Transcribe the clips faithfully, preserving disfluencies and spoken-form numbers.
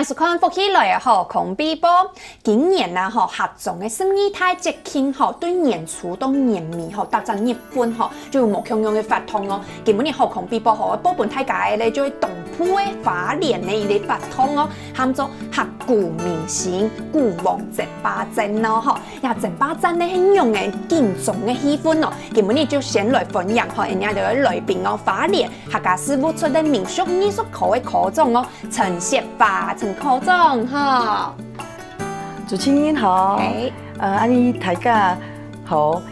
收看福氣來了，好康必報。今年啊，吼，客庄个十二大節慶吼，對年初到年尾吼，逐隻月份吼，就有無共樣个活動哦。今晡日好康必報吼，報分大家个咧，就係東部个花蓮个一個活動哦，喊做客古明星古王爭霸戰哦，吼。這爭霸戰呢，係用个緊張个氣氛哦。今晡日就先來歡迎吼，人家个來賓哦，花蓮客家事務處个民俗藝術科个科長哦， 陳雪華，陳科長，吼。主持人好，係。呃，恁呢大家好，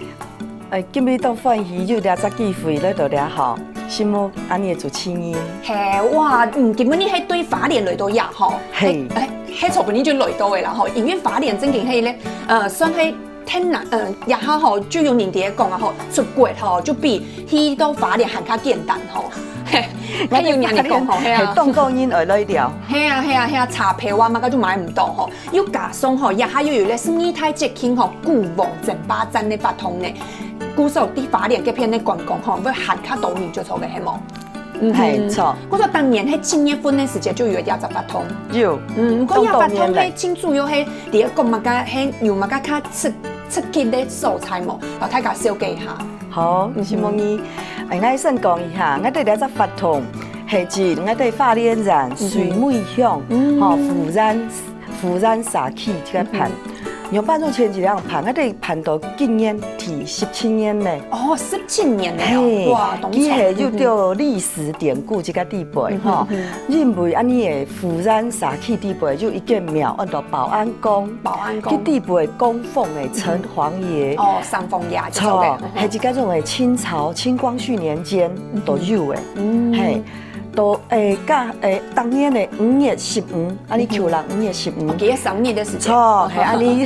呃，今日當歡喜有這隻機會來到這吼，承蒙恁呢个主持人。係，哇，嗯，今晡日係對花蓮來到這吼，係。係，係，係昨晡日就來到个啦吼，因為花蓮正經係咧，呃，算係 天南，呃，這下吼，就有人在講啊吼，出國吼，就比去到花蓮還較簡單吼。係，係有人恁呢講吼，係啊。係，當多人愛來尞。係啊，係啊，係啊，車票啊，麼个就買毋到吼。又加上吼，這下又有咧十二大節慶吼，古王爭霸戰个活動呢。故所在花蓮該片个觀光吼，會還較多人就著个，係無？ 嗯哼。係，著。故所當年係七月份个時節就有這隻活動。有。嗯，毋過這活動係當多年來。盡主要係在講麼个，係有麼个較刺，刺激个所在無？摎大家紹介一下。好，嗯哼。承蒙你。哎，𠊎先講一下，𠊎兜這隻活動係指𠊎兜花蓮縣水尾鄉，嗯。吼，富源 富源社區這個辦。嗯哼。仰般做前一兩辦，𠊎兜辦到今年第十七年咧。哦，十七年咧哦，係，哇，當長。佢係有到歷史典故這個地位，嗯哼，吼。嗯哼。因為恁呢个富源社區地位有一間廟，安到保安宮。保安宮。佢地位供奉个城隍爺。哦，城隍爺，著个。著，嗯哼。係這個種个清朝清光緒年間都有个。嗯。係。 到，誒，甲，誒，逐年个五月十五，恁呢舊曆五月十五。哦，佢个生日个時間。著，係，恁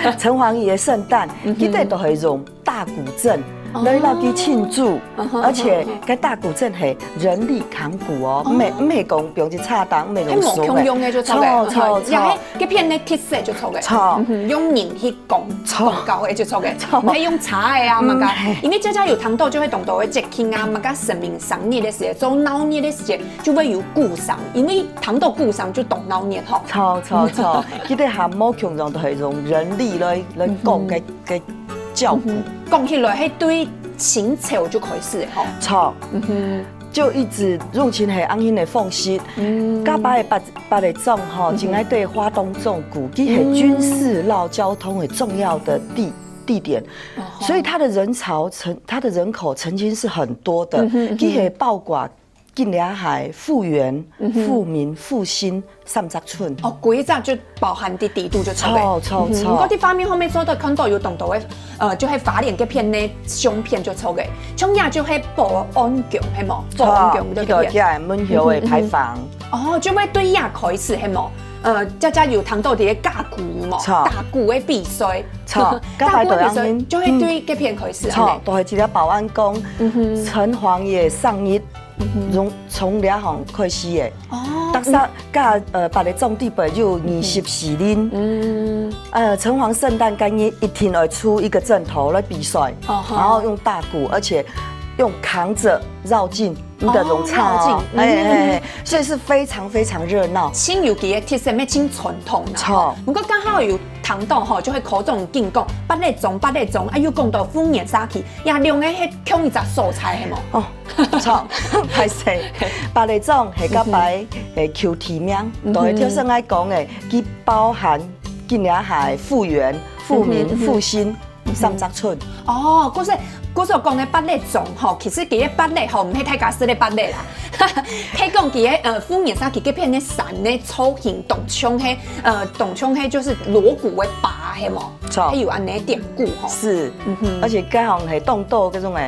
呢，城隍爺个聖誕，嗯哼。佢兜都會用打鼓陣，哦。來摎佢慶祝，嗯哼，而且，嗯哼，嗯哼。該打鼓陣係人力扛鼓哦，哦。毋係，毋係講放一隻叉檔，毋係用手个。係無共樣个就著个，著，著，著。嗯哼，也係該片个特色就著个。著。嗯哼，用人去 講，著。講到个就著个，著。毋係用查个啊，嗯，麼个，係。因為常常有聽到就會當多个節慶啊，麼个神明生日个時節，做鬧熱个時節，就會有鼓聲，因為聽到鼓聲就當鬧熱吼。著，著，著，佢兜還無共樣都係用人力來，來講个，嗯哼。个照顧。嗯哼。講起來，係對清朝就開始个吼。著。嗯哼。 就一直用盡係恁呢个方式。嗯。甲巴个八，八里庄吼，嗯哼。正經對花東縱谷，佢係軍事摎交通个重要个地，地點。哦吼。所以它的人潮曾，它的人口曾經是很多的，嗯哼，嗯哼。佢係包括今這下个富源、嗯哼。富民、復興、 三隻村。哦，規隻就包含在底肚就著个。著，著，嗯哼，著。毋過在畫面後面做得看到有當多个，呃，就係花蓮該片个相片就著个，像這就係保安宮，係無？著，保安宮，對不對？佢就在門口个牌坊。嗯哼，嗯哼。哦，就會對這開始，係無？呃，大家有聽到這个打鼓無？著。打鼓个比賽。著，打鼓个比賽就係對該片開始，著，恁呢。都係這个保安宮，嗯哼。城隍爺生日，嗯哼。從，從這項開始个。 哦，逐儕甲，呃，八里庄地背有二十四人。嗯。呃，城隍聖誕該日一定愛出一個陣頭來比賽，哦吼。然後用打鼓，而且用扛著繞境，你得用叉哦。哦，繞境，哎，哎，哎，嗯。所以是非常非常熱鬧。盡有佢个特色，乜盡傳統啦。著。毋過剛好有聽到吼，就係科長緊講，八里庄，八里庄，啊，又講到富源社區，這兩个係共一隻所在，係無？哦， 著，歹勢，八里庄係甲牌，嗯哼。誒，舊地名，嗯哼。對，頭先𠊎講个，佢包含今這下个富源、富民、嗯哼，嗯哼。復興三隻村。哦，故所，故所講个八里庄吼，其實佢个八里吼，毋係大家食个八里啦。係講佢个，呃，富源社區該片个山个造型，當像係，呃，當像係就係鑼鼓个鈸，係無？著。係有恁呢典故吼。是，嗯哼。而且該項係當多該種个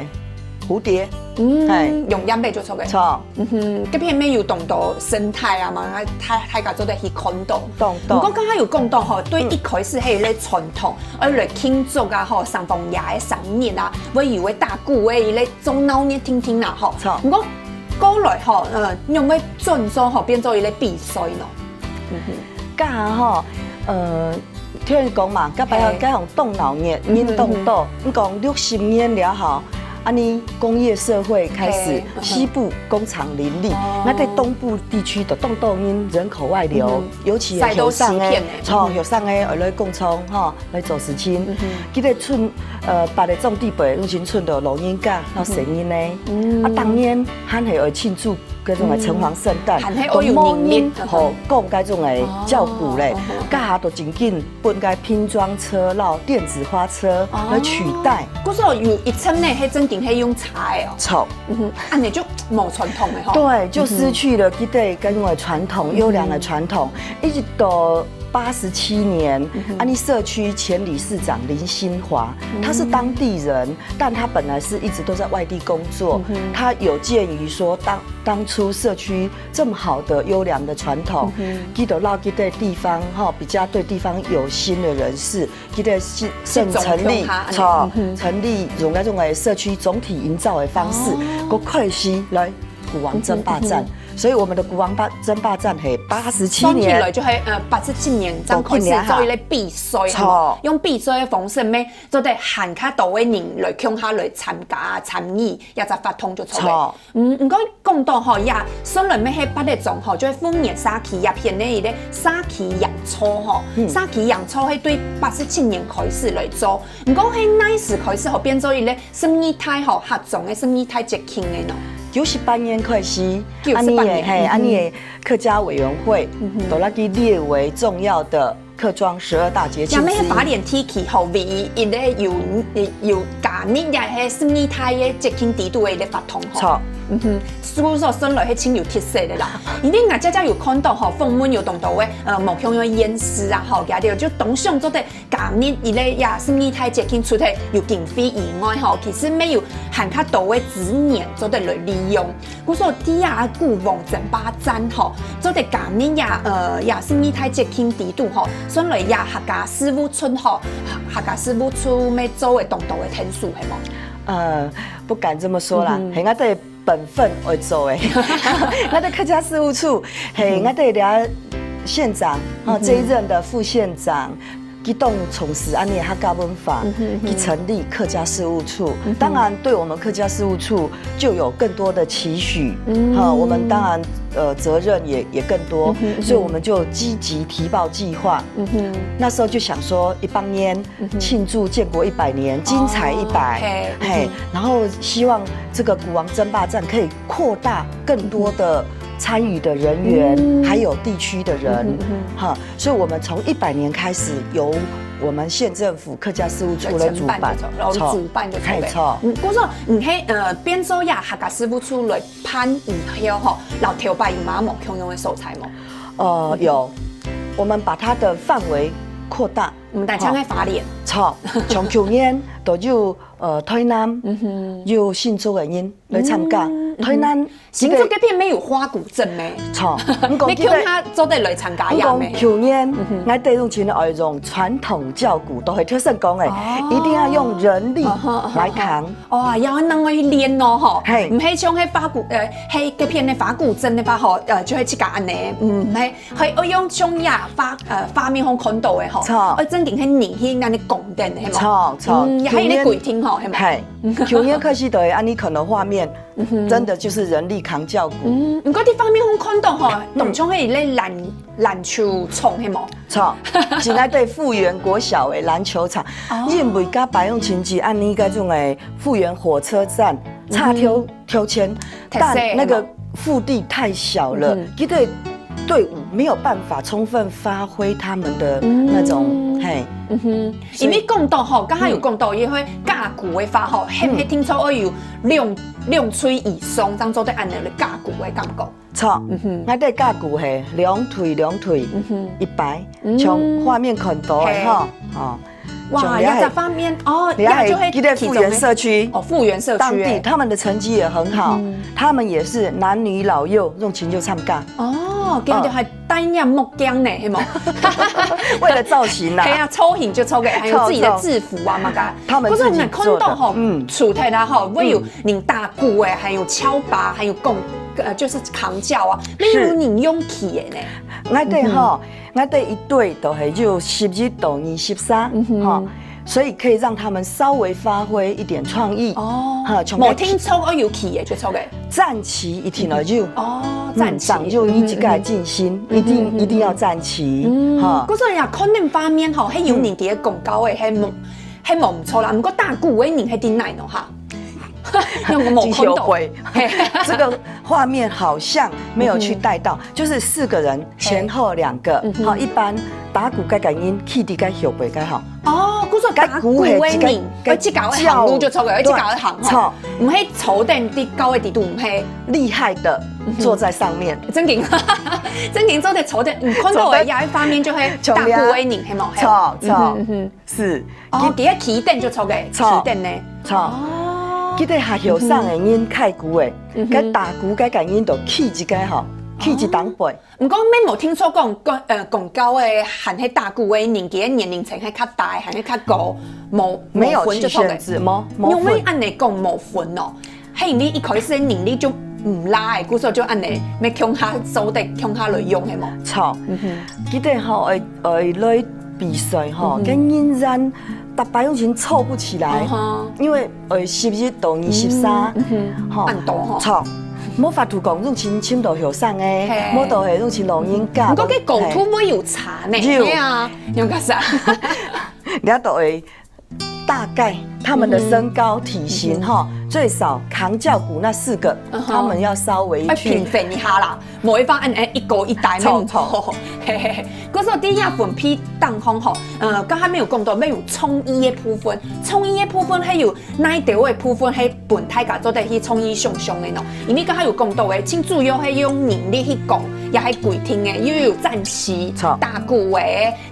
蝴蝶。嗯，係。用音樂就著个。著。嗯哼，該片乜有當多生態啊嘛，大，大家做得去看到。當多。毋過剛剛有講到吼，對，嗯。一開始係一個傳統，愛來慶祝啊吼，城隍爺个生日啊，會有个打鼓个一個做鬧熱定定啦吼。著。毋過過來吼，呃，仰會轉做吼變做一個比賽呢？嗯哼。該下吼，呃， 聽人講嘛，該擺，係。該項當鬧熱，嗯哼，人當多。嗯哼。你講六十年了吼，恁呢工業社會開始，嘿，嗯哼。西部工廠林立，哦。該在東部地區就當多人人口外流，嗯哼。尤其係後生个，曬到死片欸。著，嗯哼。後生个愛來工廠吼，來做事情。嗯哼。記得賰，呃，別个種地皮，有時賰到老人家，到細人呢。嗯。啊，當然還係愛慶祝 該種个城隍聖誕，嗯。還係愛有能力。都無人好講該種个照顧咧，哦，哦，哦。這下都緊緊分該拼裝車、摎電子花車來取代。哦。故所有一層呢，係正經係用柴个哦。著。嗯哼，恁呢就無傳統个吼。對，就失去了這个該種个傳統，嗯。優良的傳統，一直到八十七年，嗯哼。恁呢社區前理事長林新華，嗯。他是當地人， 但他本來是一直都在外地工作，嗯哼。他有鑑於說當，當初社區這麼好的優良的傳統，嗯哼。佢就摎這个地方，吼，比較對地方有心的人士，佢就係，係成立，去總共下，著，嗯哼。成立用該種个社區總體營造的方式，哦。過開始來古王爭霸戰。嗯哼，嗯哼。所以我們的古王爭霸戰係八十七年。算起來就係，呃，八十七年正開始做一個比賽，著。用比賽个方式咩？ 做得還較多个人來共下來參加參與，這隻活動就著个。著。嗯，毋過講到吼，這算來乜係八德庄吼，就係富源社區這片个一個社區營造吼，嗯。社區營造係對八十七年開始來做，毋過係哪時開始吼變做一個十二大吼，客庄个十二大節慶个呢？九十八年開始，九十八年。恁呢个，嘿，嗯哼。恁呢个客家委員會，嗯哼。就摎佢列為重要的 客庄十二大節慶之一。這乜係花蓮地區吼，唯一一個有，有加入這係十二大个節慶制度个一個活動吼。著。嗯哼，所以說算來係盡有特色个啦。因為𠊎姐姐有看到吼，訪問有當多个，呃，無共樣个縣市啊，吼，佢兜就當想做得加入一個這十二大節慶，除忒有經費以外吼，其實乜有還較多个資源做得來利用。 故所在這古王爭霸戰吼，做得加入這，呃，這十二大節慶制度吼，算來這客家事務處吼，客家事務處乜做个當多个天數係無？呃，不敢這麼說啦，嗯哼。係𠊎兜本分愛做个。𠊎兜客家事務處，係，嗯哼。𠊎兜這縣長，吼，嗯哼。這一任的副縣長， 佢當重視恁呢个客家文化，嗯哼，嗯哼。佢成立客家事務處。嗯哼。當然，對我們客家事務處就有更多的期許，嗯。哈，我們當然，呃，責任也，也更多，嗯哼，嗯哼。所以我們就積極提報計畫。嗯哼。那時候就想說，一百年，嗯哼。慶祝建國一百年，精彩一百，哦，OK，嘿，嗯哼。然後希望這個古王爭霸戰可以擴大更多的參與的人員，嗯。還有地區的人，嗯哼，嗯哼。哈， 所以我們從一百年開始由我們縣政府客家事務處來主辦。來承辦就著，然後主辦就著。嘿，著。嗯，故所，嗯，係，呃，變做這客家事務處來辦以後吼，摎頭擺有麼个無共樣个所在無？呃，有，我們把它的範圍擴大。嗯，但像在花蓮。著，從舊年都有，呃，台南，嗯哼。有新竹个人來參加。嗯，嗯哼。台南 新竹該片乜有花鼓鎮咩？著，毋過你看佢做得來參加呀咩？毋過舊年，嗯哼。𠊎兜用盡愛用傳統轎鼓，都係頭先講个，哦。一定要用人力來扛。嗯哼，嗯哼。哦，要人去練哦吼。嘿。毋係像該花鼓，呃，該，該片个花鼓鎮个話吼，呃，就係自家恁呢，毋係，係愛用像這畫，呃，畫面上看到个吼，著。愛正經係人去恁呢扛等，係無？著，著。嗯，也還有一個規定吼，係無？嘿，舊年開始就會恁呢看到畫面， 嗯哼。真的就是人力扛轎鼓。嗯，毋過在畫面上看到吼，嗯。當像係一個籃，籃球場，係無？著，現在對富源國小个籃球場，哦。因為佮百用情節恁呢該種个富源火車站，嗯哼。差挑，挑前，特色，但那個腹地太小了，嗯哼。佢个隊伍沒有辦法充分發揮他們的那種，嗯。嘿。嗯哼。 因為講到吼，剛剛有講到，嗯。佢會架鼓个話吼，嗯。係毋係聽說愛有兩，兩歲以上，正做得恁呢个架鼓个感覺？著，嗯哼。𠊎兜架鼓係兩隊兩隊，嗯哼。一排，嗯。像畫面看到个吼，嘿。哦，哇，像這下這隻畫面，哦，這下這就係記得富源社區，其中个，哦，富源社區，當地，欸。他們的成績也很好，嗯。他們也是男女老幼，用盡就參加。哦，佢就還 戴眼目鏡呢，係無？為了造型啊。係啊，造型就著个，還有自己的制服啊，著，著。麼个。他們自己做的。可是你看到吼，嗯。除忒啦吼，會有人打鼓欸，還有敲鈸，還有扛，呃，就是扛轎啊，是。沒有人用起的呢。𠊎兜吼，嗯哼。𠊎兜一隊都係有十一到二十三，嗯哼。吼，所以可以让他们稍微发挥一点创意。哦，哈，从無定著愛有企个就著个。站起一定要有。哦，嗯，站起。长幼一个进行，嗯哼，一定，嗯哼。一定要站起，嗯，哈。故所呀，看恁畫面吼，係有人在講教个，係無，係無毋著啦。毋過打鼓个人係在哪呢哈？用無看到。真後悔。嘿。这个画面好像没有去带到，就是四个人前后两个，嗯哼。好，一般打鼓个感音，气底个后背个吼。哦，故所打鼓个人，个鼓个一个，愛自家行路就著个，愛自家行吼。著。毋係坐等在高个底肚，毋係。厉害的坐在上面。正經，正經做得坐等，嗯，看到个這一畫面就係打鼓个人，係無？著，著。嗯哼，嗯哼。是。哦，佢个起點就著个，著。起點呢？著。哦。記得下後生个人，打鼓个，嗯哼。該打鼓个感音都起一个吼，起一档背。 毋過，乜無聽說講，講，呃，講到个，還係打鼓个年紀个年齡層還較大，還係較高，無，無分就著个。沒有去限制，無，無分。因為恁呢講無分哦，係因為一開始个能力就毋罅个，故所就恁呢，乜共下做得共下來用，係無？著。嗯哼。記得吼，愛，愛來比賽吼，嗯哼。跟人咱逐擺攏真湊不起來，嗯哼。因為 呃，十一到二十三，嗯，嗯哼。吼，恁多吼。著，無法度講攏親，親到後生个，嘿。無到係攏親老人家。毋過該高度會有差呢，嘿。有。係啊，有个啥？你都會大概他們的身高、嗯哼。體型，嗯哼。吼，最少扛轎鼓那四個，嗯哼。他們要稍微去愛平衡一下啦。 無一般恁，哎，一高一低，著，無錯。著。嘿嘿嘿。故所在這分配當中吼，呃，剛才沒有講到，乜有創意个部分，創意个部分還有哪兜个部分，係分大家做得去創意想像个呢？因為剛才有講到个，盡主要係用能力去講，也係規定个，又有戰旗、著。打鼓个、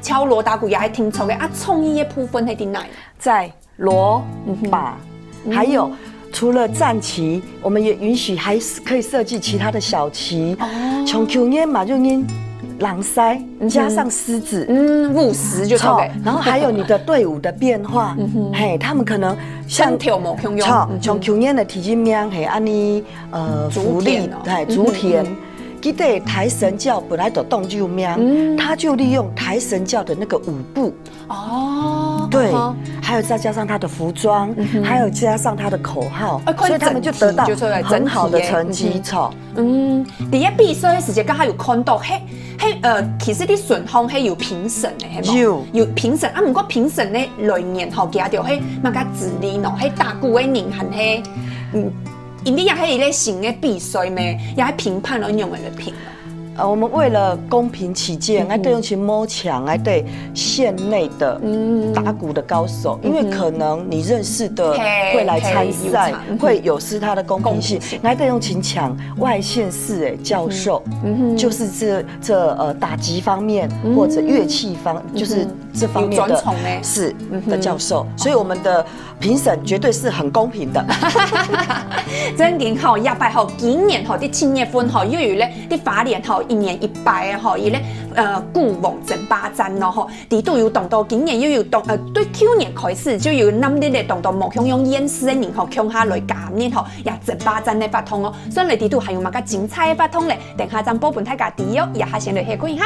敲鑼打鼓，也係定著个，啊，創意个部分係在哪？ 在鑼、嗯哼。把，嗯。還有除了戰旗，我們也允許還是可以設計其他的小旗，哦。像舊年嘛，就用狼塞，嗯哼。加上獅子。嗯，五十就著个。著，然後還有你的隊伍的變化，嗯哼。嘿，他們可能像，分頭無共樣，著，嗯哼。像舊年个第一名係恁呢，呃，竹田哦。福利，嘿，竹田。嗯哼，嗯哼。記得跆拳道本來就當有名，嗯。他就利用跆拳道的那個舞步， 哦，對，嗯哼。還有再加上他的服裝，嗯哼。還有加上他的口號，哎，看所以他們就得到整體就出來，很好的成績，整體耶。著。嗯，在該比賽个時節，剛好有看到，嘿，嘿，呃，其實你順風係有評審个，係無？有。有評審啊，毋過評審个來源吼，佢兜係麼个資歷呢？係打鼓个人還係，嗯，因為也係一個新个比賽咩，也係評判愛仰般來評呢？ 呃，我們為了公平起見，嗯哼。愛對用去摸牆，愛對縣內的，嗯。打鼓的高手，嗯哼。因為可能你認識的嘿，會來參賽，嘿，有差，嗯哼。會有失它的公平性，公平性。愛對用去搶外縣市的教授，嗯哼。嗯哼。就是這，這，呃，打擊方面，嗯。或者樂器方，就是這方面的，有專長呢。是，嗯哼。的教授。所以我們的 評審絕對是很公平的。正經吼，這擺吼，今年吼，在七月份吼，又有咧，在花蓮吼，一年一擺个吼，一個，呃，鼓王爭霸戰咯吼。裡肚有當多，今年又有當，呃，對舊年開始就有男女个當多無共樣縣市个人吼，共下來加入吼，這爭霸戰个活動哦。所以裡肚還有麼个精彩个活動咧？等下正報分大家知哦。這下先來歇睏一下。